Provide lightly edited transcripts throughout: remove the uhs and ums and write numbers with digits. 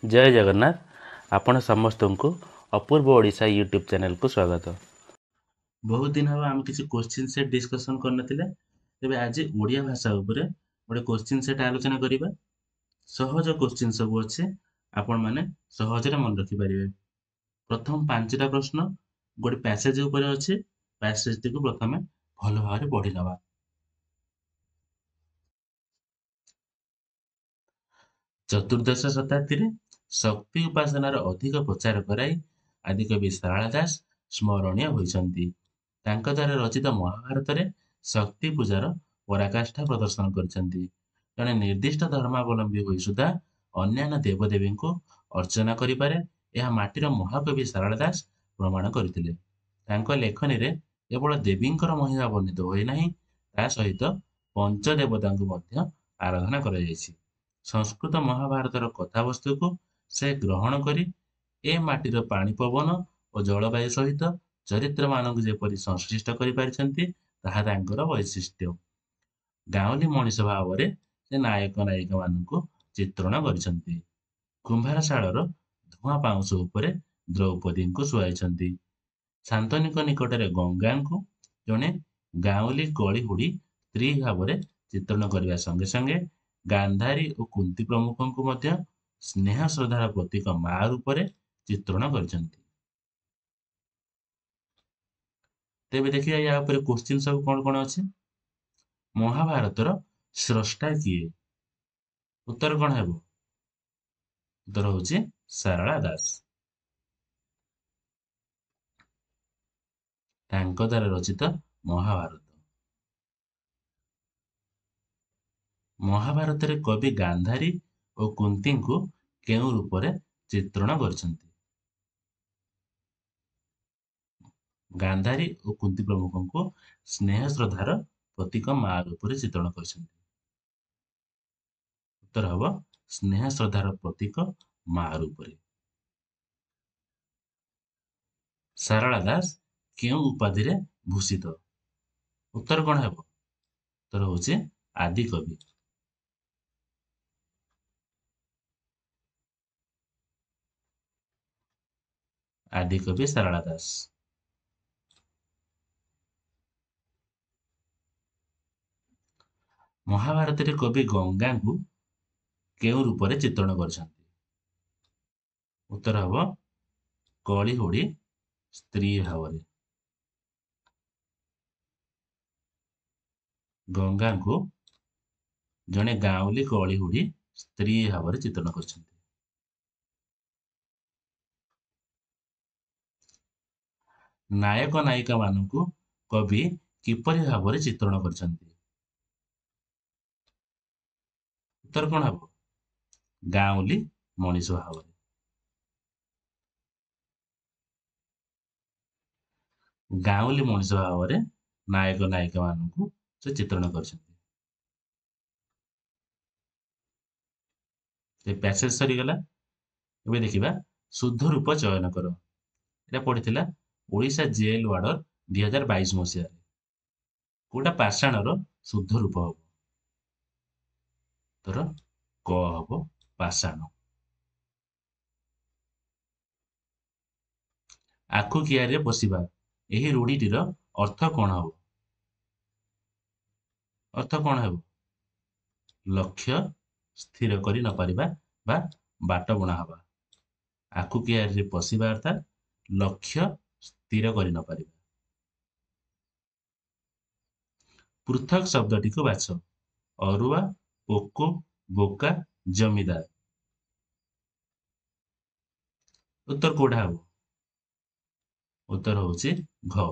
ଜୟ ଜଗନ୍ନାଥ। ଆପଣ ସମସ୍ତଙ୍କୁ ଅପୂର୍ବ ଓଡ଼ିଶା ୟୁଟ୍ୟୁବ୍ ଚ୍ୟାନେଲକୁ ସ୍ୱାଗତ। ବହୁତ ଦିନ ହେବ ଆମେ କିଛି କୋଶ୍ଚିନ୍ ସେଟ୍ ଡିସ୍କସନ୍ କରିନଥିଲେ। ତେବେ ଆଜି ଓଡ଼ିଆ ଭାଷା ଉପରେ ଗୋଟେ କୋଶ୍ଚିନ୍ ସେଟ୍ ଆଲୋଚନା କରିବା। ସହଜ କୋଶ୍ଚିନ୍ ସବୁ ଅଛି, ଆପଣମାନେ ସହଜରେ ମନେ ରଖିପାରିବେ। ପ୍ରଥମ 5ଟା ପ୍ରଶ୍ନ ଗୋଟେ ପ୍ୟାସେଜ ଉପରେ ଅଛି। ପ୍ୟାସେଜଟିକୁ ପ୍ରଥମେ ଭଲ ଭାବରେ ପଢି ନେବା। ଚତୁର୍ଦ୍ଦଶ ଶତାବ୍ଦୀରେ ଶକ୍ତି ଉପାସନାର ଅଧିକ ପ୍ରଚାର କରାଇ ଆଦିକବି ସାରଳା ଦାସ ସ୍ମରଣୀୟ ହୋଇଛନ୍ତି। ତାଙ୍କ ଦ୍ୱାରା ରଚିତ ମହାଭାରତରେ ଶକ୍ତି ପୂଜାର ପରାକାଷ୍ଠା ପ୍ରଦର୍ଶନ କରିଛନ୍ତି। ଜଣେ ନିର୍ଦ୍ଦିଷ୍ଟ ଧର୍ମାବଲମ୍ବୀ ହୋଇ ସୁଦ୍ଧା ଅନ୍ୟାନ୍ୟ ଦେବଦେବୀଙ୍କୁ ଅର୍ଚ୍ଚନା କରିପାରେ, ଏହା ମାଟିର ମହାକବି ସାରଳା ଦାସ ପ୍ରମାଣ କରିଥିଲେ। ତାଙ୍କ ଲେଖନୀରେ କେବଳ ଦେବୀଙ୍କର ମହିମା ବର୍ଣ୍ଣିତ ହୋଇନାହିଁ, ତା ସହିତ ପଞ୍ଚଦେବତାଙ୍କୁ ମଧ୍ୟ ଆରାଧନା କରାଯାଇଛି। ସଂସ୍କୃତ ମହାଭାରତର କଥାବସ୍ତୁକୁ ସେ ଗ୍ରହଣ କରି ଏ ମାଟିର ପାଣି, ପବନ ଓ ଜଳବାୟୁ ସହିତ ଚରିତ୍ରମାନଙ୍କୁ ଯେପରି ସଂଶ୍ଳିଷ୍ଟ କରିପାରିଛନ୍ତି, ତାହା ତାଙ୍କର ବୈଶିଷ୍ଟ୍ୟ। ଗାଉଁଲି ମଣିଷ ଭାବରେ ସେ ନାୟକ ନାୟିକାମାନଙ୍କୁ ଚିତ୍ରଣ କରିଛନ୍ତି। କୁମ୍ଭାରଶାଳର ଧୂଆଁ ପାଉଁଶ ଉପରେ ଦ୍ରୌପଦୀଙ୍କୁ ଶୁଆଇଛନ୍ତି। ଶାନ୍ତନୁଙ୍କ ନିକଟରେ ଗଙ୍ଗାଙ୍କୁ ଜଣେ ଗାଉଁଲି କଳିହୁଡ଼ି ସ୍ତ୍ରୀ ଭାବରେ ଚିତ୍ରଣ କରିବା ସଙ୍ଗେ ସଙ୍ଗେ ଗାନ୍ଧାରୀ ଓ କୁନ୍ତି ପ୍ରମୁଖଙ୍କୁ ମଧ୍ୟ ସ୍ନେହ ଶ୍ରଦ୍ଧାର ପ୍ରତୀକ ମା ରୂପରେ ଚିତ୍ରଣ କରିଛନ୍ତି। ତେବେ ଦେଖିବା ୟା ଉପରେ କୋଶ୍ଚିନ୍ ସବୁ କଣ କଣ ଅଛି। ମହାଭାରତର ସ୍ରଷ୍ଟା କିଏ? ଉତ୍ତର କଣ ହେବ? ଉତ୍ତର ହଉଛି ସାରଳା ଦାସ। ତାଙ୍କ ଦ୍ୱାରା ରଚିତ ମହାଭାରତ। ମହାଭାରତରେ କବି ଗାନ୍ଧାରୀ ଓ କୁନ୍ତୀଙ୍କୁ କେଉଁ ରୂପରେ ଚିତ୍ରଣ କରିଛନ୍ତି? ଗାନ୍ଧାରୀ ଓ କୁନ୍ତି ପ୍ରମୁଖଙ୍କୁ ସ୍ନେହ ଶ୍ରଦ୍ଧାର ପ୍ରତୀକ ମା ରୂପରେ ଚିତ୍ରଣ କରିଛନ୍ତି। ଉତ୍ତର ହବ ସ୍ନେହ ଶ୍ରଦ୍ଧାର ପ୍ରତୀକ ମା ରୂପରେ। ସାରଳା ଦାସ କେଉଁ ଉପାଧିରେ ଭୂଷିତ? ଉତ୍ତର କଣ ହେବ? ଉତ୍ତର ହଉଛି ଆଦିକବି। ଆଦିକବି ସାରଳା ଦାସ। ମହାଭାରତରେ କବି ଗଙ୍ଗାଙ୍କୁ କେଉଁ ରୂପରେ ଚିତ୍ରଣ କରିଛନ୍ତି? ଉତ୍ତର ହବ କଳିହୁଡ଼ି ସ୍ତ୍ରୀ ଭାବରେ। ଗଙ୍ଗାଙ୍କୁ ଜଣେ ଗାଉଁଲି କଳିହୁଡ଼ି ସ୍ତ୍ରୀ ଭାବରେ ଚିତ୍ରଣ କରିଛନ୍ତି। ନାୟକ ନାୟିକା ମାନଙ୍କୁ କବି କିପରି ଭାବରେ ଚିତ୍ରଣ କରିଛନ୍ତି? ଉତ୍ତର କଣ ହବ? ଗାଉଁଲି ମଣିଷ ଭାବରେ। ଗାଉଁଲି ମଣିଷ ଭାବରେ ନାୟକ ନାୟିକା ମାନଙ୍କୁ ସେ ଚିତ୍ରଣ କରିଛନ୍ତି। ସେ ପ୍ୟାସେଜ ସରିଗଲା। ଏବେ ଦେଖିବା ଶୁଦ୍ଧ ରୂପ ଚୟନ କର। ଏଇଟା ପଢିଥିଲା ଓଡ଼ିଶା ଜେଲ୍ ୱାର୍ଡର 2022 ମସିହାରେ। କୋଉଟା ପାଷାଣର ଶୁଦ୍ଧ ରୂପ ହବ? ଉତ୍ତର କ ହବ, ପାଷାଣ। ଆଖୁ କିଆରିରେ ପଶିବା, ଏହି ରୂଢିଟିର ଅର୍ଥ କଣ ହବ? ଅର୍ଥ କଣ ହେବ? ଲକ୍ଷ୍ୟ ସ୍ଥିର କରି ନପାରିବା ବା ବାଟ ବୁଣା ହବା। ଆଖୁ କିଆରିରେ ପଶିବା ଅର୍ଥାତ୍ ଲକ୍ଷ୍ୟ ସ୍ଥିର କରି ନପାରିବା। ପୃଥକ ଶବ୍ଦଟିକୁ ବାଛ। ଅରୁଆ, ପୋକ, ବୋକା, ଜମିଦାର। ଉତ୍ତର କୋଉଟା ହବ? ଉତ୍ତର ହଉଛି ଘ,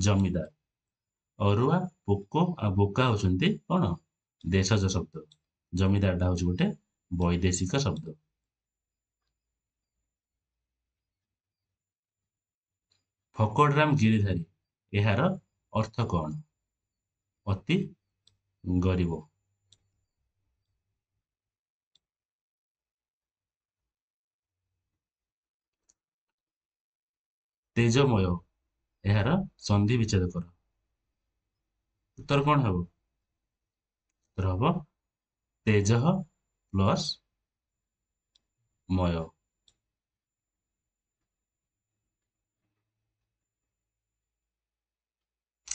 ଜମିଦାର। ଅରୁଆ, ପୋକ ଆଉ ବୋକା ହଉଛନ୍ତି କଣ? ଦେଶଜ ଶବ୍ଦ। ଜମିଦାରଟା ହଉଛି ଗୋଟେ ବୈଦେଶିକ ଶବ୍ଦ। ଫକଡ଼ରାମ ଗିରିଧାରୀ, ଏହାର ଅର୍ଥ କଣ? ଅତି ଗରିବ। ତେଜମୟ, ଏହାର ସନ୍ଧି ବିଚ୍ଛେଦ କର। ଉତ୍ତର କଣ ହେବ? ଉତ୍ତର ହବ ତେଜଃ ପ୍ଲସ ମୟ।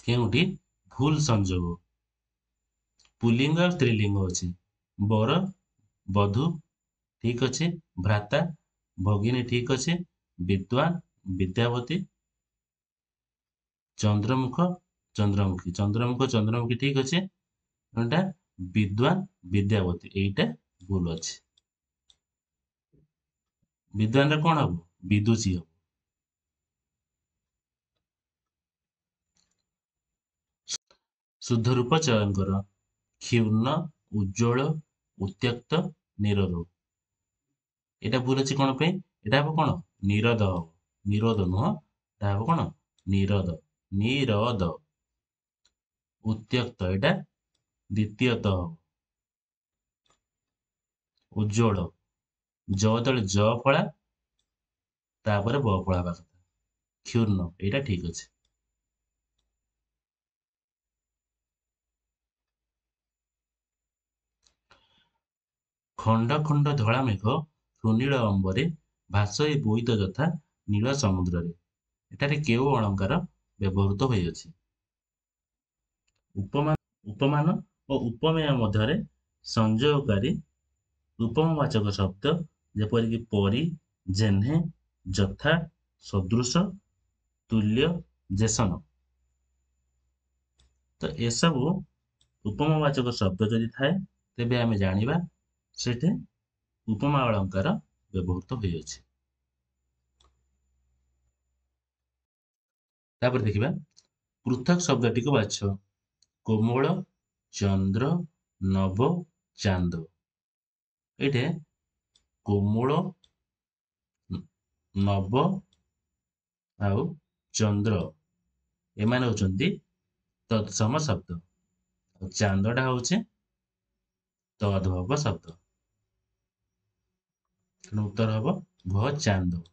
କେଉଁଟି ଭୁଲ ସଂଯୋଗ? ପୁଲ୍ଲିଙ୍ଗ ଆଉ ସ୍ତ୍ରୀଲିଙ୍ଗ ଅଛି। ବର ବଧୂ ଠିକ ଅଛି, ଭ୍ରାତା ଭଗିନୀ ଠିକ ଅଛି, ବିଦ୍ୱାନ ବିଦ୍ୟାବତୀ, ଚନ୍ଦ୍ରମୁଖ ଚନ୍ଦ୍ରମୁଖୀ, ଚନ୍ଦ୍ରମୁଖ ଚନ୍ଦ୍ରମୁଖୀ ଠିକ ଅଛି, ଏଇଟା ବିଦ୍ୱାନ ବିଦ୍ୟାବତୀ ଏଇଟା ଭୁଲ ଅଛି। ବିଦ୍ୱାନରେ କଣ ହବ? ବିଦୁଷୀ ହବ। ଶୁଦ୍ଧ ରୂପ ଚୟନ କର। କ୍ଷୁର୍ଣ୍ଣ, ଉଜ୍ଜ୍ୱଳ, ଉତ୍ତ୍ୟକ୍ତ, ନିରୋଧ। ଏଇଟା ଭୁଲ ଅଛି କଣ ପାଇଁ? ଏଇଟା ହବ କଣ? ନିରୋଧ ହବ, ନିରୋଧ ନୁହଁ, ଏଟା ହବ କଣ? ନିରୋଧ, ନିରୋଧ। ଉତ୍ତ୍ୟକ୍ତ ଏଇଟା ଦ୍ୱିତୀୟତ ହବ। ଉଜ୍ଜ୍ୱଳ, ଜ ତଳେ ଜ ଫଳା ତାପରେ ବ ଫଳା ହେବା କଥା। କ୍ଷୁର୍ଣ୍ଣ ଏଇଟା ଠିକ ଅଛି। ଖଣ୍ଡ ଖଣ୍ଡ ଧଳା ମେଘ ସୁନୀଳ ଅମ୍ବରେ ଭାସଇ ବୋଇତ ଯଥା ନୀଳ ସମୁଦ୍ରରେ। ଏଠାରେ କେଉଁ ଅଳଙ୍କାର ବ୍ୟବହୃତ ହୋଇଅଛି? ଉପମାନ ଓ ଉପମେୟ ମଧ୍ୟରେ ସଂଯୋଗକାରୀ ଉପମାବାଚକ ଶବ୍ଦ ଯେପରିକି ପରି, ଯେହ୍ନେ, ଯଥା, ସଦୃଶ, ତୁଲ୍ୟ, ଯେସନ। ତ ଏସବୁ ଉପମାବାଚକ ଶବ୍ଦ ଯଦି ଥାଏ ତେବେ ଆମେ ଜାଣିବା ସେଠି ଉପମା ଅଳଙ୍କାର ବ୍ୟବହୃତ ହୋଇଅଛି। ତାପରେ ଦେଖିବା ପୃଥକ ଶବ୍ଦଟିକୁ ବାଛ। କୋମଳ, ଚନ୍ଦ୍ର, ନବ, ଚାନ୍ଦ। ଏଇଠି କୋମଳ, ନବ ଆଉ ଚନ୍ଦ୍ର ଏମାନେ ହଉଛନ୍ତି ତତ୍ସମ ଶବ୍ଦ, ଆଉ ଚାନ୍ଦଟା ହଉଛି ତଦ୍ଭବ ଶବ୍ଦ। ତେଣୁ ଉତ୍ତର ହବ ଘ ଚାନ୍ଦ।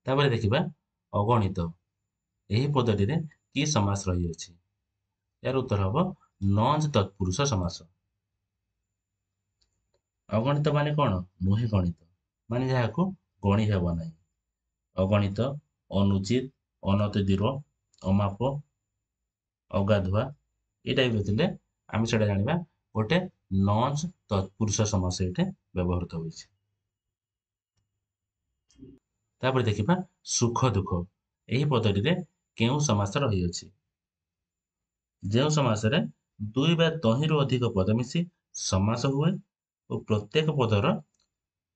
ତାପରେ ଦେଖିବା ଅଗଣିତ। ଏହି ପଦଟିରେ କି ସମାସ ରହିଅଛି? ଏହାର ଉତ୍ତର ହବ ନଞ୍ଜ ତତ୍ପୁରୁଷ ସମାସ। ଅଗଣିତ ମାନେ କଣ? ନୁହେଁ ଗଣିତ, ମାନେ ଯାହାକୁ ଗଣି ହେବ ନାହିଁ। ଅଗଣିତ, ଅନୁଚିତ, ଅନତିଦୂର, ଅମାପ, ଅଗାଧୁଆ ଏ ଟାଇପର ଥିଲେ ଆମେ ସେଟା ଜାଣିବା ଗୋଟେ ନଞ୍ଜ ତତ୍ପୁରୁଷ ସମାସ ଏଠି ବ୍ୟବହୃତ ହୋଇଛି। ତାପରେ ଦେଖିବା ସୁଖ ଦୁଃଖ। ଏହି ପଦଟିରେ କେଉଁ ସମାସ ରହିଅଛି? ଯେଉଁ ସମାସରେ ଦୁଇ ବା ତହିଁରୁ ଅଧିକ ପଦ ମିଶି ସମାସ ହୁଏ ଓ ପ୍ରତ୍ୟେକ ପଦର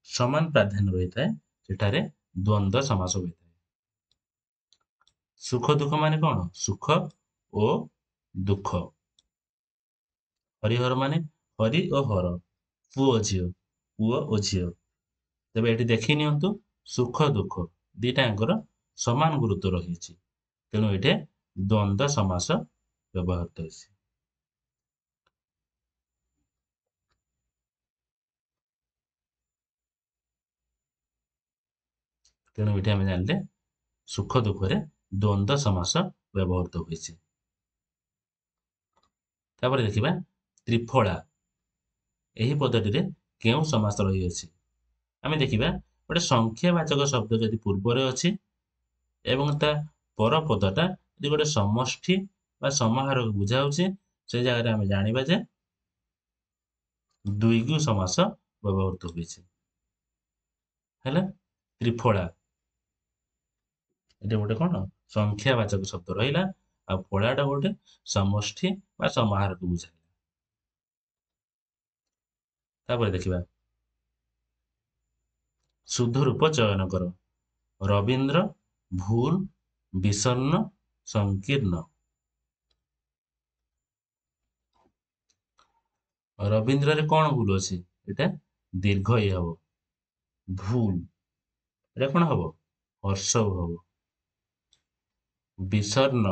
ସମାନ ପ୍ରାଧାନ୍ୟ ରହିଥାଏ ସେଠାରେ ଦ୍ୱନ୍ଦ୍ୱ ସମାସ ହୋଇଥାଏ। ସୁଖ ଦୁଃଖ ମାନେ କଣ? ସୁଖ ଓ ଦୁଃଖ। ହରିହର ମାନେ ହରି ଓ ହର, ପୁଅ ଝିଅ, ପୁଅ ଓ ଝିଅ। ତେବେ ଏଠି ଦେଖି ନିଅନ୍ତୁ ସୁଖ ଦୁଃଖ ଦିଟାଙ୍କର ସମାନ ଗୁରୁତ୍ୱ ରହିଛି, ତେଣୁ ଏଠି ଦ୍ୱନ୍ଦ୍ୱ ସମାସ ବ୍ୟବହୃତ ହୋଇଛି। ତେଣୁ ଏଠି ଆମେ ଜାଣିଲେ ସୁଖ ଦୁଃଖରେ ଦ୍ୱନ୍ଦ୍ୱ ସମାସ ବ୍ୟବହୃତ ହୋଇଛି। ତାପରେ ଦେଖିବା ତ୍ରିଫଳା। ଏହି ପଦଟିରେ କେଉଁ ସମାସ ରହିଅଛି? ଆମେ ଦେଖିବା ଗୋଟେ ସଂଖ୍ୟାବାଚକ ଶବ୍ଦ ଯଦି ପୂର୍ବରେ ଅଛି ଏବଂ ତା ପର ପଦଟା ଯଦି ଗୋଟେ ସମଷ୍ଟି ବା ସମାହାରକୁ ବୁଝାଉଛି, ସେ ଜାଗାରେ ଆମେ ଜାଣିବା ଯେ ଦ୍ୱିଗୁ ସମାସ ବ୍ୟବହୃତ ହୋଇଛି। ହେଲା ତ୍ରିଫଳା ଏଠି ଗୋଟେ କଣ ସଂଖ୍ୟାବାଚକ ଶବ୍ଦ ରହିଲା, ଆଉ ଫଳାଟା ଗୋଟେ ସମଷ୍ଟି ବା ସମାହାରକୁ ବୁଝାଇଲା। ତାପରେ ଦେଖିବା ଶୁଦ୍ଧ ରୂପ ଚୟନ କର। ରବୀନ୍ଦ୍ର, ଭୁଲ, ବିଷଣ୍ଣ, ସଂକୀର୍ଣ୍ଣ। ରବୀନ୍ଦ୍ରରେ କଣ ଭୁଲ ଅଛି? ଏଟା ଦୀର୍ଘ ଇ ହବ, ଭୁଲ। ଏଟା କଣ ହବ? ହର୍ଷ ହବ। ବିଷର୍ଣ୍ଣ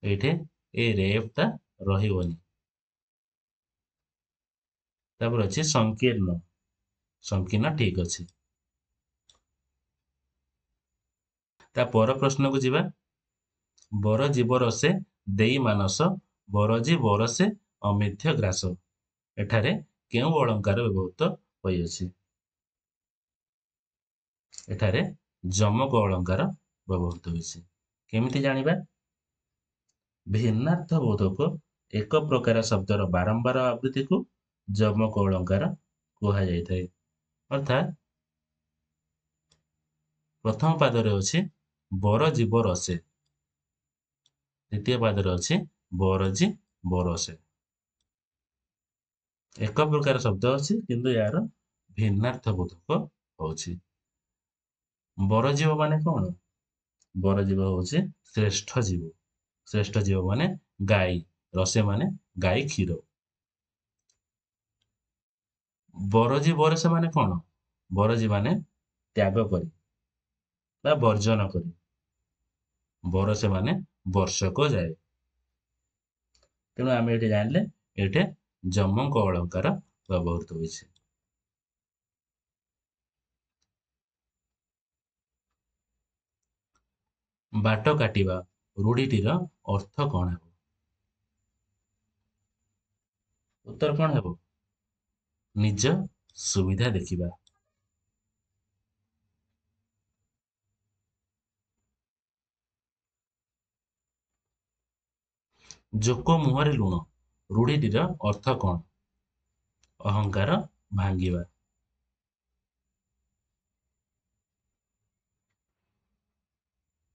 ଏଇଠି ଏ ରେଫଟା ରହିବନି। ତାପରେ ଅଛି ସଂକୀର୍ଣ୍ଣ, ସଂକୀର୍ଣ୍ଣ ଠିକ ଅଛି। ତା ପର ପ୍ରଶ୍ନକୁ ଯିବା। ବର ଜୀବ ରସେ ଦେଇ ମାନସ, ବରଜି ବରସେ ଅମିଥ୍ୟ ଗ୍ରାସ। ଏଠାରେ କେଉଁ ଅଳଙ୍କାର ବ୍ୟବହୃତ ହୋଇଅଛି? ଏଠାରେ ଯମକ ଅଳଙ୍କାର ବ୍ୟବହୃତ ହୋଇଛି। କେମିତି ଜାଣିବା? ଭିନ୍ନାର୍ଥ ବୋଧକ ଏକ ପ୍ରକାର ଶବ୍ଦର ବାରମ୍ବାର ଆବୃତ୍ତିକୁ ଯମକ ଅଳଙ୍କାର କୁହାଯାଇଥାଏ। ଅର୍ଥାତ୍ ପ୍ରଥମ ପାଦରେ ଅଛି ବରଜୀବ ରସେ, ଦ୍ୱିତୀୟ ପାଦରେ ଅଛି ବରଜୀ ବରସେ। ଏକ ପ୍ରକାର ଶବ୍ଦ ଅଛି, କିନ୍ତୁ ଏହାର ଭିନ୍ନାର୍ଥ ବୋଧକ ହଉଛି। ବରଜୀବ ମାନେ କଣ? ବରଜୀବ ହଉଛି ଶ୍ରେଷ୍ଠ ଜୀବ। ଶ୍ରେଷ୍ଠ ଜୀବ ମାନେ ଗାଈ, ରସେ ମାନେ ଗାଈ କ୍ଷୀର। ବରଜୀ ବରସେ ମାନେ କଣ? ବରଜୀ ମାନେ ତ୍ୟାଗ କରି ବା ବର୍ଜନ କରି, ବରସେ ମାନେ ବର୍ଷକ ଯାଏ। ତେଣୁ ଆମେ ଏଠି ଜାଣିଲେ ଏଠି ଯମକ ଅଳଙ୍କାର ବ୍ୟବହୃତ ହୋଇଛି। ବାଟ କାଟିବା ରୂଢ଼ିଟିର ଅର୍ଥ କଣ ହେବ? ଉତ୍ତର କଣ ହେବ? ନିଜ ସୁବିଧା ଦେଖିବା। ଜୋକ ମୁହଁରେ ଲୁଣ ରୂଢ଼ିଟିର ଅର୍ଥ କଣ? ଅହଙ୍କାର ଭାଙ୍ଗିବା।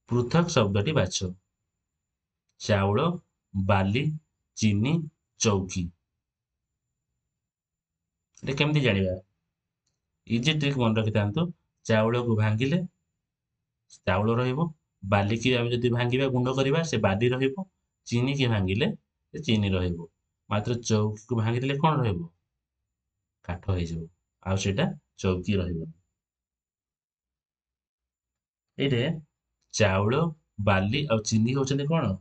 ପୃଥକ ଶବ୍ଦଟି ବାଛ। ଚାଉଳ, ବାଲି, ଚିନି, ଚୌକି। ଏଟା କେମିତି ଜାଣିବା? ଇଜି ଟ୍ରିକ୍ ମନେ ରଖିଥାନ୍ତୁ। ଚାଉଳକୁ ଭାଙ୍ଗିଲେ ଚାଉଳ ରହିବ, ବାଲିକି ଆମେ ଯଦି ଭାଙ୍ଗିବା ଗୁଣ୍ଡ କରିବା ସେ ବାଲି ରହିବ, ଚିନିକି ଭାଙ୍ଗିଲେ ସେ ଚିନି ରହିବ। ମାତ୍ର ଚୌକିକୁ ଭାଙ୍ଗିଦେଲେ କଣ ରହିବ? କାଠ ହେଇଯିବ, ଆଉ ସେଇଟା ଚୌକି ରହିବନି। ଏଇଠି ଚାଉଳ, ବାଲି ଆଉ ଚିନି ହଉଛନ୍ତି କଣ?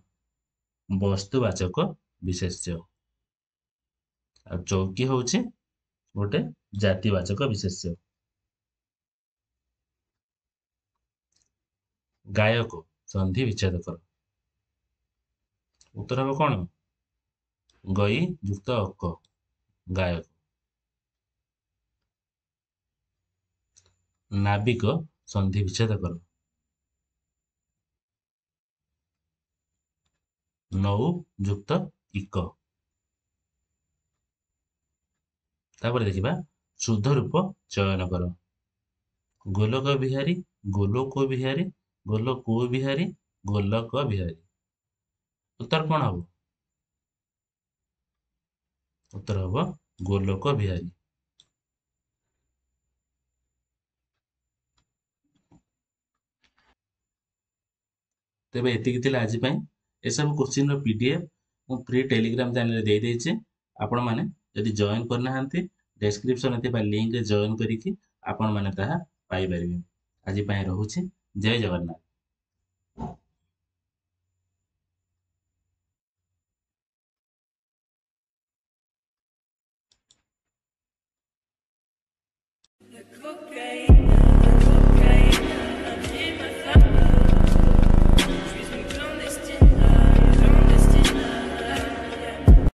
ବସ୍ତୁବାଚକ ବିଶେଷ୍ୟ। ଆଉ ଚୌକି ହଉଛି ଗୋଟେ ଜାତିବାଚକ ବିଶେଷ୍ୟ। ଗାୟକ ସନ୍ଧି ବିଚ୍ଛେଦ କର। ଉତ୍ତର ହବ କଣ? ଗଇ ଯୁକ୍ତ ଅକ, ଗାୟକ। ନାବିକ ସନ୍ଧି ବିଚ୍ଛେଦ କର। ନୌ ଯୁକ୍ତ ଇକ। ତାପରେ ଦେଖିବା ଶୁଦ୍ଧ ରୂପ ଚୟନ କର। ଗୋଲକ ବିହାରୀ, ଗୋଲୋକ ବିହାରୀ, ଗୋଲକ ବିହାରୀ, ଗୋଲକ ବିହାରୀ। ଉତ୍ତର କଣ ହବ? ଉତ୍ତର ହବ ଗୋଲକ ବିହାରୀ। ତେବେ ଏତିକି ଥିଲା ଆଜି ପାଇଁ। ଏସବୁ କୋଶ୍ଚିନ୍ର PDF ମୁଁ ଫ୍ରି ଟେଲିଗ୍ରାମ ଚ୍ୟାନେଲରେ ଦେଇଦେଇଛି। ଆପଣମାନେ ଯଦି ଜଏନ୍ କରିନାହାନ୍ତି, ଡେସ୍କ୍ରିପସନରେ ଥିବା ଲିଙ୍କରେ ଜଏନ୍ କରିକି ଆପଣମାନେ ତାହା ପାଇପାରିବେ। ଆଜି ପାଇଁ ରହୁଛି। ଜୟ ଜଗନ୍ନାଥ। The